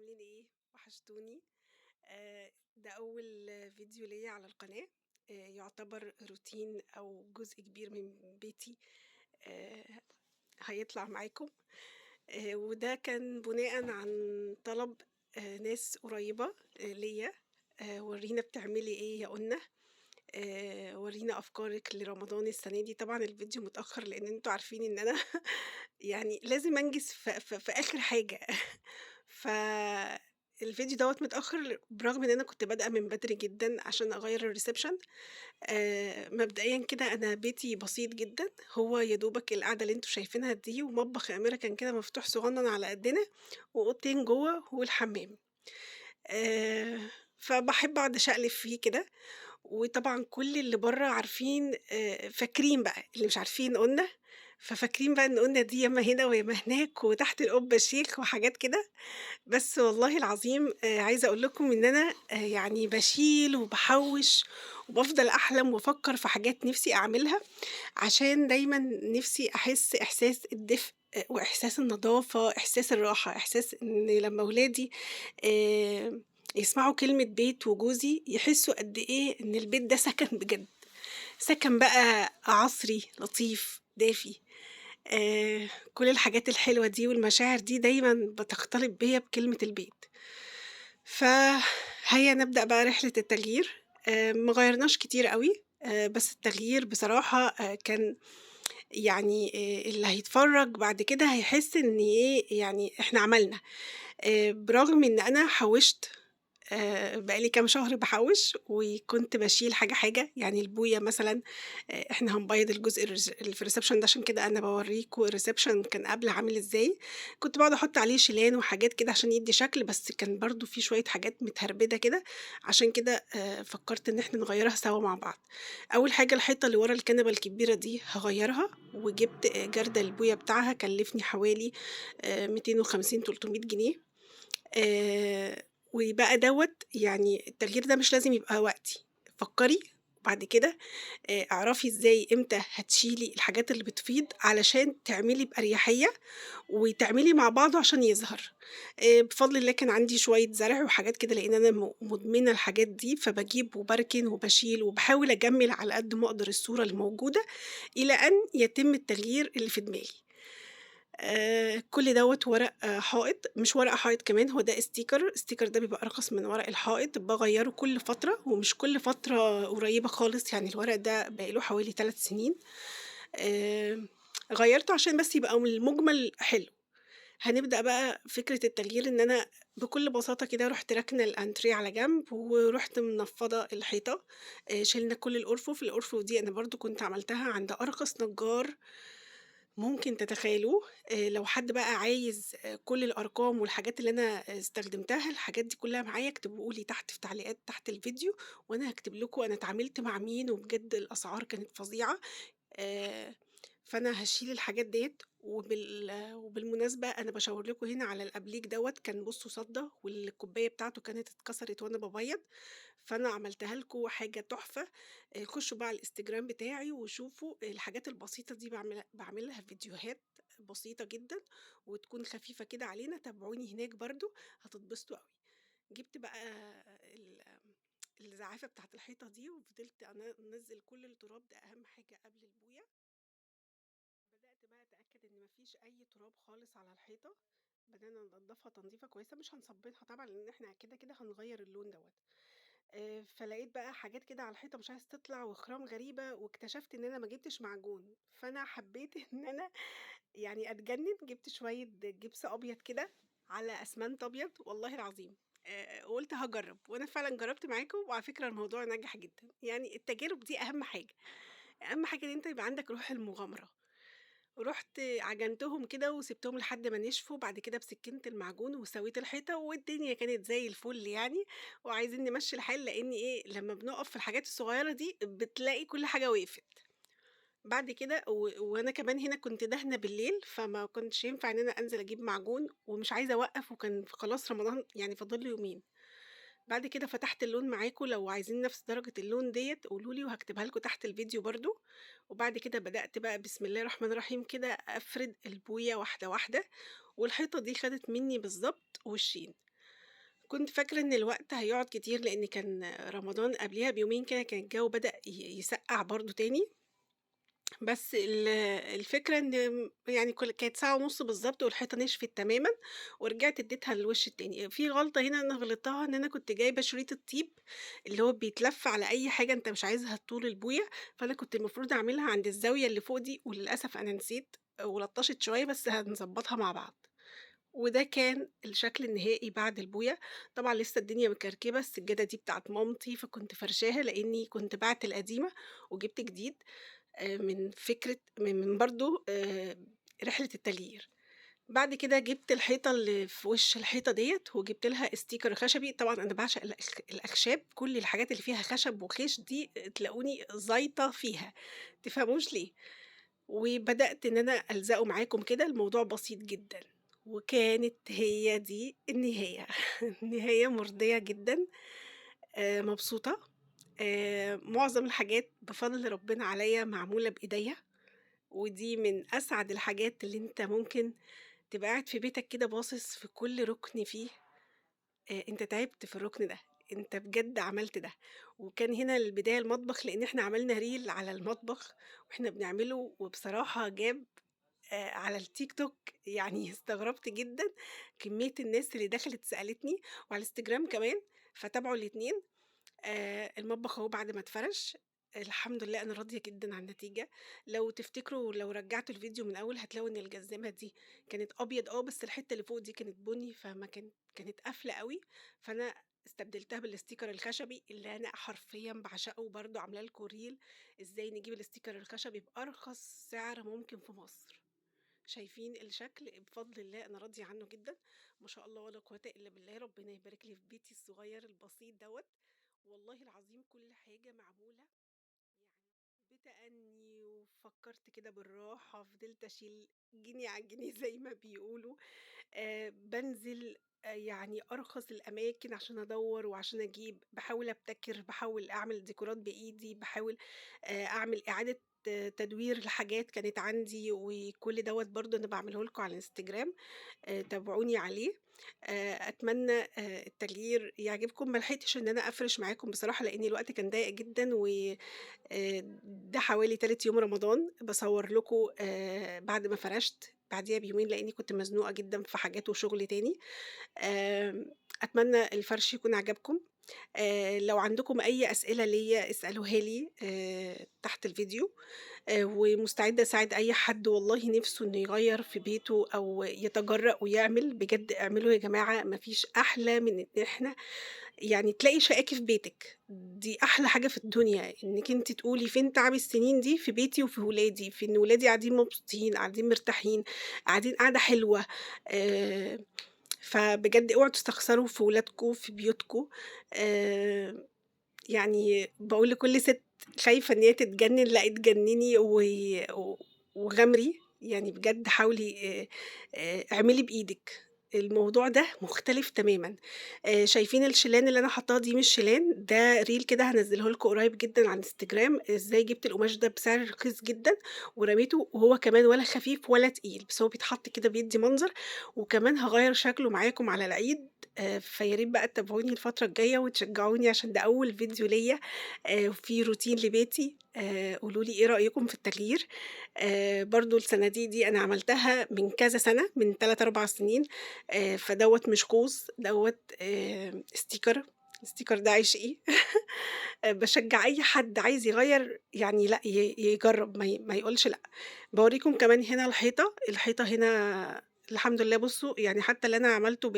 عاملين ايه؟ وحشتوني. ده اول فيديو ليا على القناة، يعتبر روتين او جزء كبير من بيتي، هيطلع معاكم. وده كان بناء عن طلب ناس قريبة ليا، ورينا بتعملي ايه يا قلنا، ورينا افكارك لرمضان السنة دي. طبعا الفيديو متأخر لان انتوا عارفين ان انا يعني لازم انجز في اخر حاجة. فالفيديو دوت متأخر برغم ان انا كنت بادئة من بدري جدا عشان اغير ال reception. مبدئيا كده انا بيتي بسيط جدا، هو يا دوبك القعدة اللي انتوا شايفينها دي، ومطبخ امريكان كده مفتوح صغنن على قدنا، واوضتين جوه والحمام. فبحب اقعد اشقلب فيه كده. وطبعا كل اللي بره عارفين، فاكرين بقى، اللي مش عارفين قلنا، ففاكرين بقى ان قلنا دي ياما هنا وياما هناك وتحت القبه شيخ وحاجات كده. بس والله العظيم، عايزه اقول لكم ان انا، بشيل وبحوش وبفضل احلم وافكر في حاجات نفسي اعملها، عشان دايما نفسي احس احساس الدفء واحساس النظافه، احساس الراحه، احساس ان لما ولادي، يسمعوا كلمة بيت وجوزي يحسوا قد إيه إن البيت ده سكن بجد، سكن بقى عصري لطيف دافي. كل الحاجات الحلوة دي والمشاعر دي دايما بتختلط بيا بكلمة البيت. فهيا نبدأ بقى رحلة التغيير. ما غيرناش كتير قوي، بس التغيير بصراحة، كان اللي هيتفرج بعد كده هيحس إن إيه، إحنا عملنا. برغم إن أنا حوشت، بقالي كام شهر بحوش، وكنت بشيل حاجة حاجة. البوية مثلا، احنا هنبيض الجزء اللي في ال reception ده، عشان كده انا بوريكم ال reception كان قبل عامل ازاي. كنت بقعد احط عليه شيلان وحاجات كده عشان يدي شكل، بس كان برضو في شوية حاجات متهربدة كده، عشان كده، فكرت ان احنا نغيرها سوا مع بعض. اول حاجة الحيطة اللي ورا الكنبة الكبيرة دي هغيرها، وجبت جردل البوية بتاعها، كلفني حوالي، 250 300 جنيه. ويبقى دوت، التغيير ده مش لازم يبقى وقتي، فكري وبعد كده، اعرفي ازاي امتى هتشيلي الحاجات اللي بتفيض علشان تعملي بأريحية وتعملي مع بعض عشان يظهر. بفضل الله كان عندي شوية زرع وحاجات كده، لأن أنا مدمنة الحاجات دي، فبجيب وبركن وبشيل وبحاول أجمل على قد ما أقدر الصورة الموجودة إلى أن يتم التغيير اللي في دماغي. كل دوت ورق، حائط، مش ورق حائط كمان، هو ده sticker. sticker ده بيبقى أرخص من ورق الحائط، بغيره كل فترة، ومش كل فترة قريبة خالص، الورق ده بقاله حوالي 3 سنين. غيرته عشان بس يبقى المجمل حلو. هنبدأ بقى فكرة التغيير، إن أنا بكل بساطة كده رحت راكنة الأنتريه على جنب، ورحت منفضة الحيطة، شلنا كل الأرفف. الأرفف دي أنا برضو كنت عملتها عند أرخص نجار ممكن تتخيلوه. لو حد بقى عايز، كل الأرقام والحاجات اللي أنا استخدمتها، الحاجات دي كلها معايا، اكتبوا لي تحت في تعليقات تحت الفيديو، وأنا هكتب لكم أنا اتعاملت مع مين، وبجد الأسعار كانت فظيعة. فأنا هشيل الحاجات ديت. وبالمناسبة أنا بشاور لكم هنا على الأبليك دوت، كان بصوا صدى، والكوباية بتاعته كانت اتكسرت وأنا ببيض، فأنا عملتها لكم حاجة تحفة. خشوا بقى على الانستجرام بتاعي وشوفوا الحاجات البسيطة دي، بعملها فيديوهات بسيطة جدا وتكون خفيفة كده علينا. تابعوني هناك برضو هتتبسطوا قوي. جبت بقى الزعافة بتاعت الحيطة دي، وفضلت أنزل كل التراب ده، أهم حاجة قبل البوية. بدأت بقى أتأكد إن مفيش أي تراب خالص على الحيطة، بدأنا ننضفها تنظيفة كويسة، مش هنصبنها طبعا لأن احنا كده كده هنغير اللون دوت. فلقيت بقى حاجات كده على الحيطة مش عايزة تطلع، وخرام غريبة، واكتشفت إن أنا ما جبتش معجون. فأنا حبيت إن أنا أتجنن، جبت شوية جبس أبيض كده على أسمنت أبيض، والله العظيم. وقلت هجرب، وأنا فعلا جربت معاكم، وعلى فكرة الموضوع نجح جدا. التجارب دي أهم حاجة، أهم حاجة إن أنت يبقى عندك روح المغامرة. رحت عجنتهم كده وسبتهم لحد ما نشفوا، بعد كده بسكينة المعجون وسويت الحيطة، والدنيا كانت زي الفل. وعايزين نمشي الحال، لأن لما بنقف في الحاجات الصغيرة دي بتلاقي كل حاجة وقفت. بعد كده وأنا كمان هنا كنت دهنة بالليل، فما كنتش ينفع إن أنا أنزل أجيب معجون، ومش عايزة أوقف، وكان خلاص رمضان فاضل له يومين. بعد كده فتحت اللون معاكم، لو عايزين نفس درجة اللون ديت قولوا لي وهكتبها لكم تحت الفيديو برضو. وبعد كده بدأت بقى بسم الله الرحمن الرحيم كده أفرد البوية واحدة واحدة، والحيطة دي خدت مني بالظبط وشين. كنت فاكرة إن الوقت هيقعد كتير لإن كان رمضان قبليها بيومين كده، كان الجو بدأ يسقّع برضه تاني، بس الفكرة إن يعني كانت ساعة ونُص بالضبط والحيطة نشفت تمامًا، ورجعت اديتها للوش التاني. في غلطة هنا أنا غلطتها إن أنا كنت جايبة شريط الطيب اللي هو بيتلف على أي حاجة أنت مش عايزها طول البوية، فأنا كنت المفروض أعملها عند الزاوية اللي فوق دي، وللأسف أنا نسيت ولطشت شوية، بس هنضبطها مع بعض. وده كان الشكل النهائي بعد البوية. طبعًا لسه الدنيا مكركبة، السجادة دي بتاعة مامتي فكنت فرشاها لإني كنت بعت القديمة وجبت جديد، من فكرة من برضه رحلة التغيير. بعد كده جبت الحيطة اللي في وش الحيطة ديّة وجبت لها sticker خشبي، طبعًا أنا باعشق الأخشاب، كل الحاجات اللي فيها خشب وخيش دي تلاقوني زايطة فيها، تفهموش ليه. وبدأت إن أنا ألزقه معاكم كده، الموضوع بسيط جدًا. وكانت هي دي النهاية. نهاية مرضية جدًا، مبسوطة. معظم الحاجات بفضل ربنا عليّا معمولة بإيديّا، ودي من أسعد الحاجات اللي أنت ممكن تبقى قاعد في بيتك كده باصص في كل ركن فيه، أنت تعبت في الركن ده، أنت بجد عملت ده. وكان هنا البداية المطبخ، لإن إحنا عملنا reel على المطبخ وإحنا بنعمله، وبصراحة جاب على التيك توك، يعني استغربت جدًا كمية الناس اللي دخلت سألتني، وعلى الإنستجرام كمان، فتابعوا الاتنين. المطبخ أهو بعد ما اتفرش، الحمد لله أنا راضية جدًا عن النتيجة. لو تفتكروا لو رجعتوا الفيديو من الأول هتلاقوا إن الجزامة دي كانت أبيض، بس الحتة اللي فوق دي كانت بني، فما كانت قافلة أوي، فأنا استبدلتها بال sticker الخشبي اللي أنا حرفيًا باعشقه، وبرضه عاملة لكم reel إزاي نجيب ال sticker الخشبي بأرخص سعر ممكن في مصر. شايفين الشكل؟ بفضل الله أنا راضية عنه جدًا، ما شاء الله ولا قوة إلا بالله، ربنا يبارك لي في بيتي الصغير البسيط دوت. والله العظيم كل حاجة معمولة بتأني، وفكرت كده بالراحة، فضلت أشيل جنيه على الجنيه زي ما بيقولوا. بنزل يعني أرخص الأماكن عشان أدور وعشان أجيب، بحاول أبتكر، بحاول أعمل ديكورات بإيدي، بحاول أعمل إعادة تدوير لحاجات كانت عندي، وكل دوت برضو أنا بعمله لكم على الانستجرام، تابعوني عليه. أتمنى التغيير يعجبكم. ما لحقتش إن أنا أفرش معاكم بصراحة لأن الوقت كان ضيق جدا، و ده حوالي تالت يوم رمضان بصور لكم، بعد ما فرشت بعديها بيومين لأني كنت مزنوقة جدا في حاجات وشغل تاني. أتمنى الفرش يكون عجبكم. لو عندكم أي أسئلة ليا اسألوها لي، تحت الفيديو، ومستعدة أساعد أي حد والله نفسه إنه يغير في بيته أو يتجرأ ويعمل. بجد اعملوا يا جماعة، مفيش أحلى من إن إحنا تلاقي شقاكي في بيتك، دي أحلى حاجة في الدنيا، إنك أنت تقولي فين تعب السنين دي في بيتي وفي ولادي، في إن ولادي قاعدين مبسوطين، قاعدين مرتاحين، قاعدين قاعدة حلوة. فبجد اوعوا تستخسروا في ولادكم في بيوتكم. بقول لكل ست خايفة إن هي تتجنن، لا اتجنني وغامري، بجد حاولي، اعملي بإيدك. الموضوع ده مختلف تماما. شايفين الشيلان اللي أنا حطاها دي مش شيلان، ده ريل كده هنزله لكم قريب جدا على الانستجرام، ازاي جبت القماش ده بسعر رخيص جدا ورميته، وهو كمان ولا خفيف ولا تقيل، بس هو بيتحط كده بيدي منظر، وكمان هغير شكله معاكم على العيد. فيا ريت بقى تتابعوني الفترة الجاية وتشجعوني عشان ده أول فيديو ليا، في روتين لبيتي. قولوا لي إيه رأيكم في التغيير. برضو الصناديق دي أنا عملتها من كذا سنة، من 3-4 سنين، فدوت مش قوس، دوت، sticker، ال sticker ده عشقي. بشجع أي حد عايز يغير، لا، يجرب، ما يقولش لا. بوريكم كمان هنا الحيطة، الحيطة هنا الحمد لله، بصوا حتى اللي أنا عملته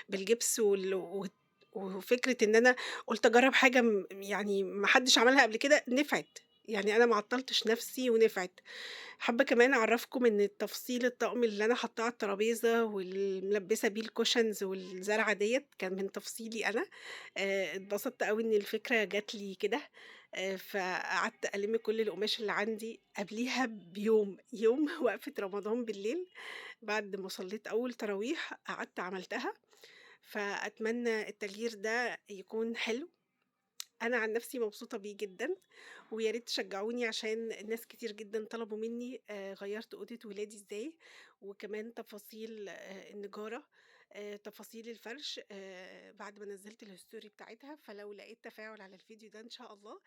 بالجبس وفكرة إن أنا قلت أجرب حاجة ما حدش عملها قبل كده، نفعت، أنا ما عطلتش نفسي ونفعت. حابة كمان أعرفكم إن التفصيل الطقم اللي أنا حطاه على الترابيزة والملبسة بيه الكوشنز والزرعة ديت كان من تفصيلي أنا. اتبسطت قوي إن الفكرة جات لي كده، فقعدت ألم كل القماش اللي عندي قبليها بيوم، يوم وقفة رمضان بالليل بعد ما صليت أول تراويح قعدت عملتها. فأتمنى التغيير ده يكون حلو، أنا عن نفسي مبسوطة بيه جدا، ويا ريت تشجعوني عشان ناس كتير جدا طلبوا مني، غيرت أوضة ولادي إزاي، وكمان تفاصيل، النجارة. تفاصيل الفرش بعد ما نزّلت الhistory بتاعتها، فلو لقيت تفاعل على الفيديو ده إن شاء الله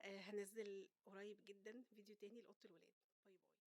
هانزّل قريب جدًا فيديو تاني لأوضة الولاد. bye bye.